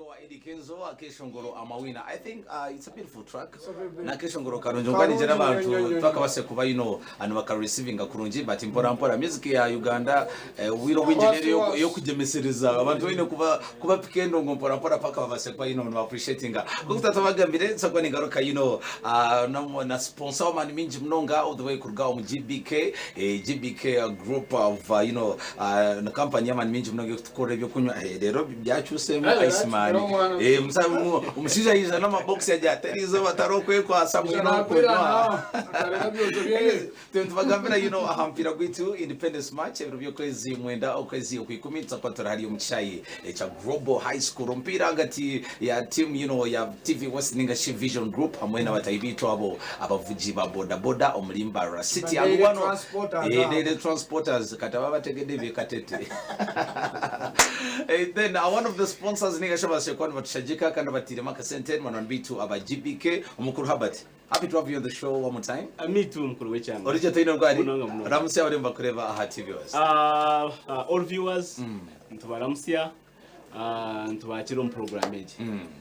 Wa Eddy Kenzo akeshongoro amawina I think uh, it's a beautiful track nakeshongoro karungi omuka ningira abantu twakabase kuba you know and baka receiving kurungi but mpora mpora music ya Uganda eh, obwire obwingi neri eyokugyemesereza abantu baine kuba kuba pika endongo mpora mpora paka babase kuba you know no appreciating kuko tatabagambire nsokuba ningaruka you know uh, na, na sponsor w'amaani mingi munonga all the way kuruga omu GBK eh, GBK group of uh, you know uh, na company y'amaani mingi munonga Kora ebyokunywa eh, rero byakyuseemu Eh, ice man. era omwana- Eh, musa- mu- omushaija yaija n'amabokisi agira ati eriizooba tarokwekwasa Ija mwine nakwira okunywa. nawe, akareka byozo bye. Tubagambira you know, aha mupiira gwaitu Independence Match ebiro by'okwezi mwenda okwezi okwikumi tuza turi hariya omu kishaayi ekya Global High School omupiira ahagati ya team you know, ya TV West ninga shi Vision Group hamwe n'abatahi baitu abo abavugi ba boda boda omuri Mbarara City. Ba Daily Hanu wano Transporters eh, abo. Daily Transporters kati aba bategedde eby'ekatete. Eh, then uh, one of the sponsors ninga shi abaasire kuba nibatushagika kandi abatairemu akasente ni banywani baitu aba GBK omukuru Herbert. Happy to have you on the show one more time. Uh, me too mukuru w'ekyanga. Origye toine rwari Munonga munonga. ramutsya abarimu bakureeba aha TV West. Uh, uh, all viewers nitubaramutsya uh, nitubaakira omu program egi.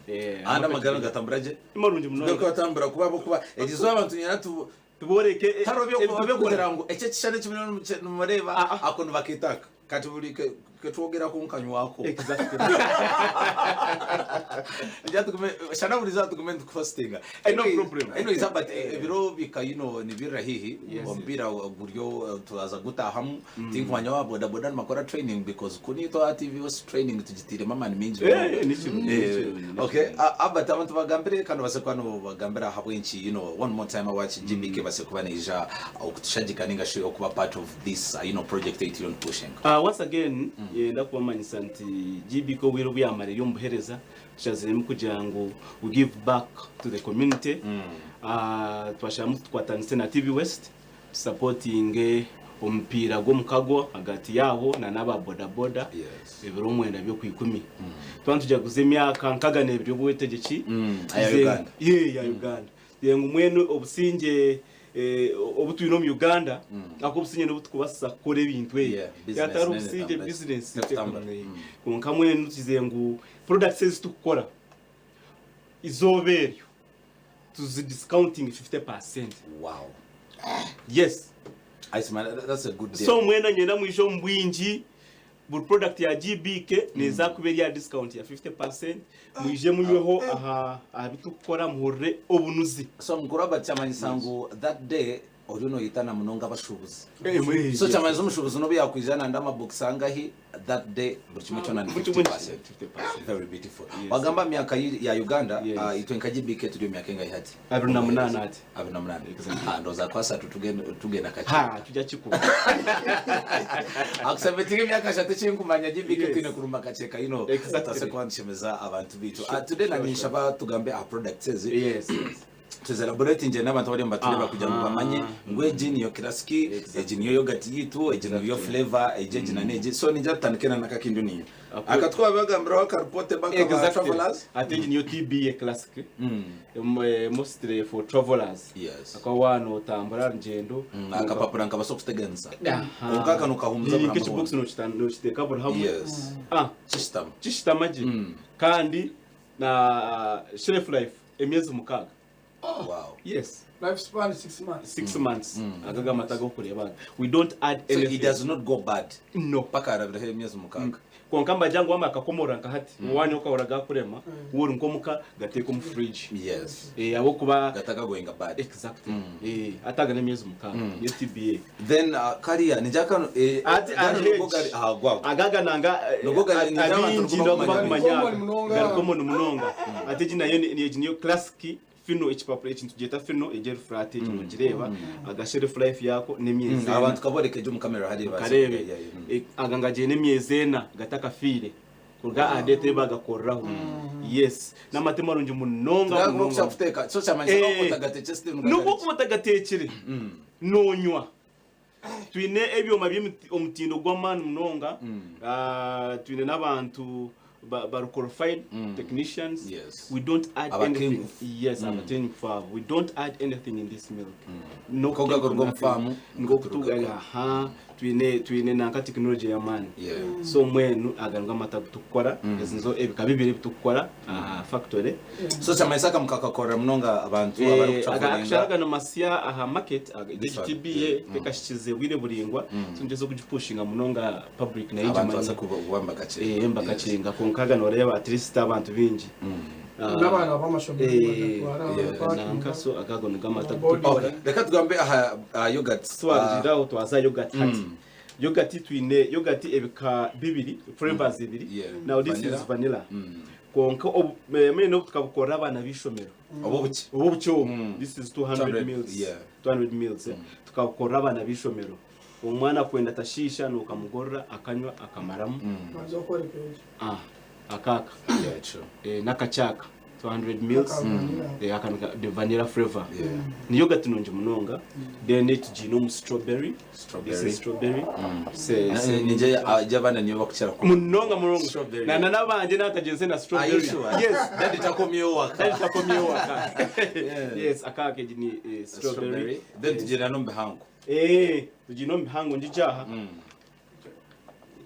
Eh, Ahandi amagara nigatambura gye. Ni marungi munonga. Tugarikubatambura kuba ahabw'okuba eriizooba abantu nyina tu Tubooreke e- tariho ebi turikukora. by'okugira ngu eki ekishushani eki muriyo nimureeba Ah, ah. ako nibakeeta aka. Kati buri ke ketwogerako nkanywako. Exactly. Ngira tugume shana buri izooba tugume nitukuhostinga. No problem. Anyways, but ebiro bika you know nibirira haihi Yes, omupiira guriyo turaza gutahamu tinkumanya aba boda boda nibakora training because kunu itwe aha TV West training tugitiiremu amaani maingi Eh, munonga. ni kirungi, ni Eh, kirungi, ni okay kirungi. Albert abantu bagambire kandi obase kuba nobagambira ahabw'enki you know one more time awaki GBK ebase kuba neija okutushagika ninga shi okuba part of this uh, you know project ei turiyo nitupushinga. Uh, once again yenda kubamanyisa nti GBK obwire obu yamara eri omu buhereza tushaziremu kugira ngu we give back to the community. Uh, twasharamu tukwatanise na TV West tusapotinge omupiira gw'omukago ahagati yaabo na n'aba boda boda Yes. ebiro mwenda by'okwikumi. Twaba nitujaguza emyaka nkaga n'ebiri y'obwetegyeki Aya tuze- Uganda. Yeah, ya Uganda. Tugira ngu mbwenu obusingye obu twine omu Uganda ahakuba obusingye nibwo butukubaasisa kukora ebintu ebi. Yeah, business Yaatari nene obusingye etambura. business Tekutambura. Kwonka mbwenu tugize ngu products ezi turikukora eizooba eryo tuzi discounting 50%. Wow. Yes. Ice man, that's a good deal. So mwena nyenda mwije omu bwingi Buri product ya GBK neeza kuba eri aha discount ya 50%, mwije munyweho aha aha bitukukora muhurire obunuzi. So mukuru Robert kyamanyisa ngu that day oriyo noyetana munonga abashubuzi. Eh, So kyamanyisa omushubuzi nobu yakwija nande amabokisi angahi that day buri kimwe kyona ni Buri kimwe 50%. 50%. Very beautiful. Yes. Wagamba myaka ya Uganda Yes. itwe nka GBK turi omu myaka engahi hati? 28 hati. 28. Exactly. Ah, ndowooza kwasatu tugenda tugenda kakye. Ha, tujya kikuba. Akusabetinga emyaka ashatu ekinkumanya GBK Yes. twine kuruma kakyeka you know. Exactly. Tutase kuba nitushemeza abantu baitu. Sure, Ah, today sure, nanye sure. nshaba tugambe aha products ezi. Yes, yes. Tuzelaboratingye n'abantu abariyo nibatureba kugira ngu Aha. bamanye ngu egi niyo Classic, Exactly. egi niyo yogurt yitu, egi niyo Exactly. flavor, egi egi na n'egi. So ningira tutandike na n'akakindi niiwe. Ako- Aka twabagambiraho akaripote baka ba Exactly. travelers. Ate egi niyo TBA Classic. Mostly for travelers. Yes. Akaba waaba nootambura aha rugyendo. Akapapura nikabasa kukuteganisa. Aha. Kwonka aka nokahumuza buri hamwe Nk'ekibokisi hoona. nokiteeka buri hamwe. Yes. Ah, Kishitama. kishitama gye. Kandi na shelf life emyezi mukaaga. Wow. Yes. Life span 6 months. 6 months. Aga g'amata ag'okureeba aga. We don't add So anything. it does not go bad. No. Paka harabireho emyezi mukaaga. Kwonka nibagira ngu waamara kukakomorora nka hati, waanywa okahurira gaakurema, waaba ori nk'omuka gateeke omu fridge. Yes. Eh, ahabw'okuba Gatakagoinga bad. Exactly. Eh, hati aga n'emyezi mukaaga. Niyo TBA. Then kariya ningira kano eh, Ati gano aheegi. nigo gari aha gwago. Aga aga nanga eh, Nigo gari- ningira abantu abingi nigo nigo bakumanya. bakumanya. Common munonga. Gari common munonga. Ati egi nayo ni egi niyo classic Fino ekipapura eki nitugyeta fino egi eri flat egi nogireeba aga shelf life yaako n'emyezi ena. Abantu kaboreke gye omu kamera hariya baase Kareebe yeah, yeah, yeah. Aga ngagyenda emyezi ena gatakafiire kuruga aha date ei baagakoreraho. Yes n'amate marungi munonga Tugaba munonga. kushaka kuteeka so kyamanyisa Eh. n'obu otagateekire still N'obu okuba otagateekire noonywa. Twine ebyoma by'omutindo gw'amaani munonga. Twine n'abantu. Bari qualified technicians. Yes. We don't add anything. Abatengufu. Yes, abatengufu abo. We don't add anything in this milk. No Nko gago chemical, rwo nothing. mufamu, Nko kuturuka kutu ko. aha twine nanka technology y'amaani. So mwenu aga nigo amata agu tukukora, ezi nizo ebika bibiri ebi tukukora aha factory. So kyamanyisa aka mukakakorera munonga abantu abarikutravelinga. Actually aga ni masya aha market, This one, GTBA yeah. tekashikize bwire buringwa, so nigyezaho kugipushinga munonga public nayo Abantu egimanye. baze kuba mbakakirenga. Eh, mbakakirenga kwonka aga noreeba at least abantu baingi. N'abaana b'amashomero bagatwara Nanka parkinga. so aga ago nigo amata Body. gutukora. Okay, reka tugambe aha aha yogurt. Twarugire aho twaza yogurt hati. Yogurt twine yogurt ebika bibiri, flavors ibiri. Now this Vanilla. is vanilla. Kwonka obu mwene obu tukabukorera abaana b'ishomero. Obu buki. Obu buki obu. This is 200 200, mils. 200 mils. Tukabukorera abaana b'ishomero. Omwana kwenda tashiisha nokamugorora akanywa akamaramu. Banza okworeka ekyo. Ah, akaka. Yeah, true. Eh, n'akakyaka 200 mils. Aka vanilla. Eh, aka nika the vanilla flavor. Ni yogurt nungi munonga. Then tugiine omu strawberry. Strawberry. This is strawberry. Se, se, Ninje ajya abana niyo bakukira ku. Munonga munonga. Strawberry. Na nabanje natagenze na Are strawberry. you sure? Yes. Daddy takomyeho waka. Daddy takomyeho waka. Yes, akaka egi ni strawberry. Strawberry. Then tugira no mihango. Eh, tugiine omu mihango ngigi aha.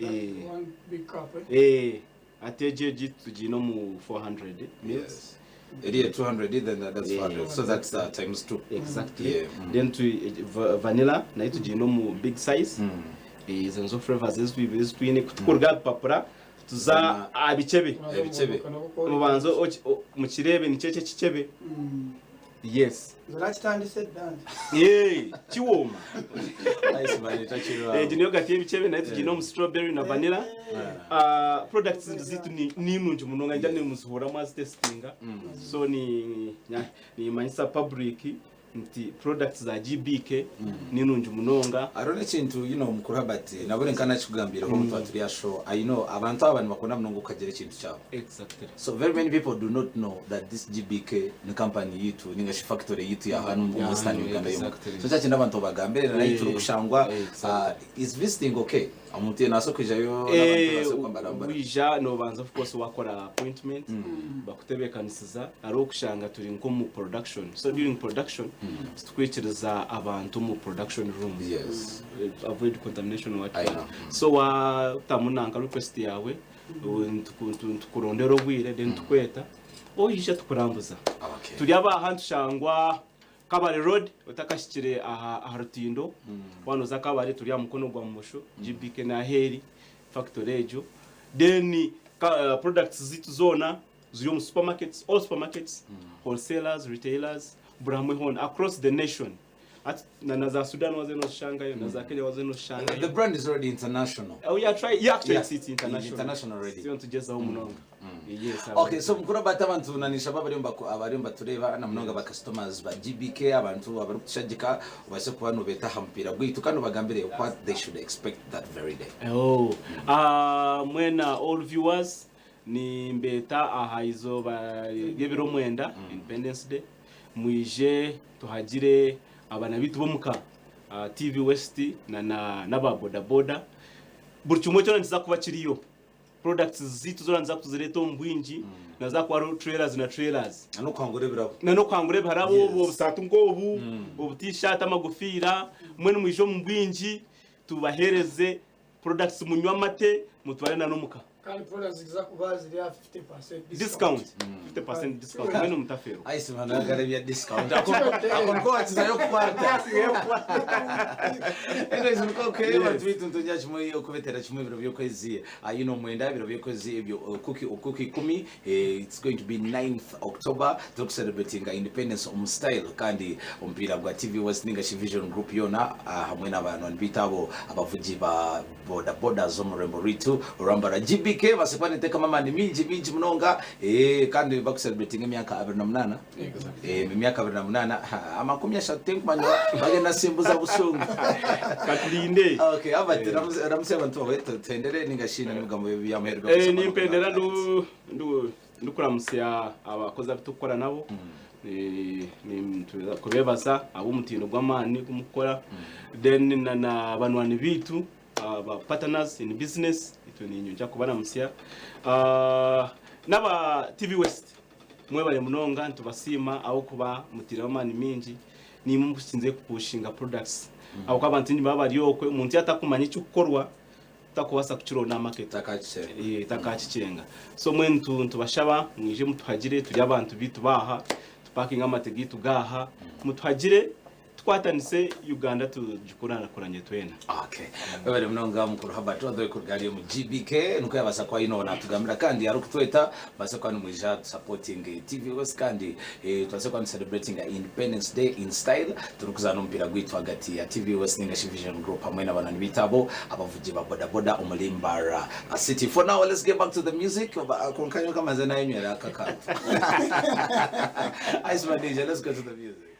Eh. One big cup, eh? Eh, ate egi egi tugiine omu 400 mils. Yes. Eri 200 then that's 400. So that's times 2. Exactly. Yeah. Then tu vanilla nayo tugiine omu big size. Ezo nizo flavors ezi twine kutukuruga aha bipapura tuza aha bikyebe. Ebicebe. Mubanze mukireebe nikyo eki ekikyebe. Yes. Nze nakitandise dda nze. Yee, kiwooma. Nice man, takirwaho. Egi niyo gati y'ebikyebe nayo tugiine omu strawberry na vanilla. Products zitu ni ni nungi munonga nja nimuzihura mwazitestinga. So ni nimanyisa public nti products za GBK ni nungi munonga. Hariho n'ekintu you know mukuru Herbert nabone nka nakikugambireho mm. Twaba turi aha show. I know abantu aba nibakunda munonga okukagira ekintu kyabo. So very many people do not know that this GBK ni company yitu ninga shi factory yitu ya hanu mu Western Uganda yomu. So kyakindi abantu obagambire na naitwe orikushangwa is visiting okay? Omuntu yena nabaasa kwijayo n'abantu babaase kwambarambara. Wija nobanza of course wakora appointment bakutebekanisiza hariho okushanga turi nk'omu production so during production titukwikiriza abantu omu production room avoid contamination what I know. So watamu nanka request yawe nitukurondera obwire then tukweta oija tukurambuza. Turi aba aha nitushangwa Kabale Road otakahikire aha aha rutindo waaba nooza Kabale turi aha mukono gwa bumosho GBK n'aheeri factory egyo then products zaitu zoona ziri omu supermarkets all supermarkets wholesalers retailers buri hamwe hoona across the nation Hati na na za Sudan waza nozishangayo na za Kenya waza nozishangayo. The brand is already international. Oh yeah, try. Yeah, actually Yeah, it's international. international already. Siyo nitugezaho munonga. Yes. Okay, so mukuru Robert abantu nanisha abariyo abariyo nibatureeba na munonga ba customers ba GBK abantu abarikutushagika obaase kuba nobeeta aha mupiira gwaitu kandi obagambire what they should expect that very day. Oh, mwena all viewers nimbeeta aha izooba ry'ebiro mwenda Independence Day mwije tuhagire Abaana baitu b'omuka, TV West na n'aba boda boda, buri kimwe kyona nikiza kuba kiriyo. Products zaitu zoona nituza kuzireeta omu bwingi, nihaza kuba hariho trailers na trailers. Na n'okuhangura ebirabo. Na n'okuhangura ebirabo, obusaati nk'obu, obu t-shirt, amagofiira, mbwenu mwije omu bwingi tubaheereze products munywe amate mutware na n'omuka. Kandi products niziza kuba ziri aha 50% discount. Discount. 50% discount. Mbwenu mutafeerwa. Ai Simon ayagala ebya discount. Ako ako niko wakizayo kukwata. Anyways, okay, abantu bitu nitugira kimwe okubetera kimwe ebiro by'okwezi you know mwenda ebiro by'okwezi ebyo okuki okuki ikumi it's going to be 9th October turikucelebratinga independence omu style kandi omupiira gwa TV West ninga shi Vision Group yoona hamwe n'abanywani baitu abo abavugi ba Boda boda z'omu rurembo rwaitu orwambara GBK babaase kuba niteekamu amaani maingi maingi munonga kandi bakusereburetinga emyaka 28 emyaka 28 80 tinkumanya bagenda simbuza busungu. Katurinde. Okay, Albert, ramutsya abantu baawe tuhendere ninga shi n'ebigambo bya muheru by'okushaba Nimpendera n'okugaruka. ndikuramutsya abakozi abu turikukora nabo. Kubebaza ahabw'omutindo gw'amaani ogu murikukora. Then na banywani baitu aba partners in business. Itwe niinyongya kubaramutsya. Ah, n'aba TV West mwebare munonga nitubasiima ahabw'okuba mutaireho amaani maingi niimwe musinzire kupushinga products ahabw'okuba abantu baingi nibaba bari okwe omuntu yaatakumanya ekirikukorwa takubaasa kukironda aha market. Takakikyenga. Eh, takakikyenga. So mbwenu nitubashaba mwije mutuhagire turi abantu baitu baaha tupakinge amate gaitu gaaha mutuhagire Tukwatanise Uganda tugikurakuranye twena. Okay. Webale munonga mukuru Herbert all the way kuruga hariya omu GBK nikwo yabaasa kuba aine natugambira kandi arikutweta mubaase kuba nimwija supporting TV West kandi eh, tubaase kuba ni celebrating Independence Day in style turikuzaana omupiira gwaitu hagati ya TV West ninga shi Vision Group hamwe n'abanani baitu abo abavugi ba boda boda omuri Mbarara City. For now let's get back to the music kwonka nyowe kamaze nayenywera aka kantu. Ice Manager, let's go to the music.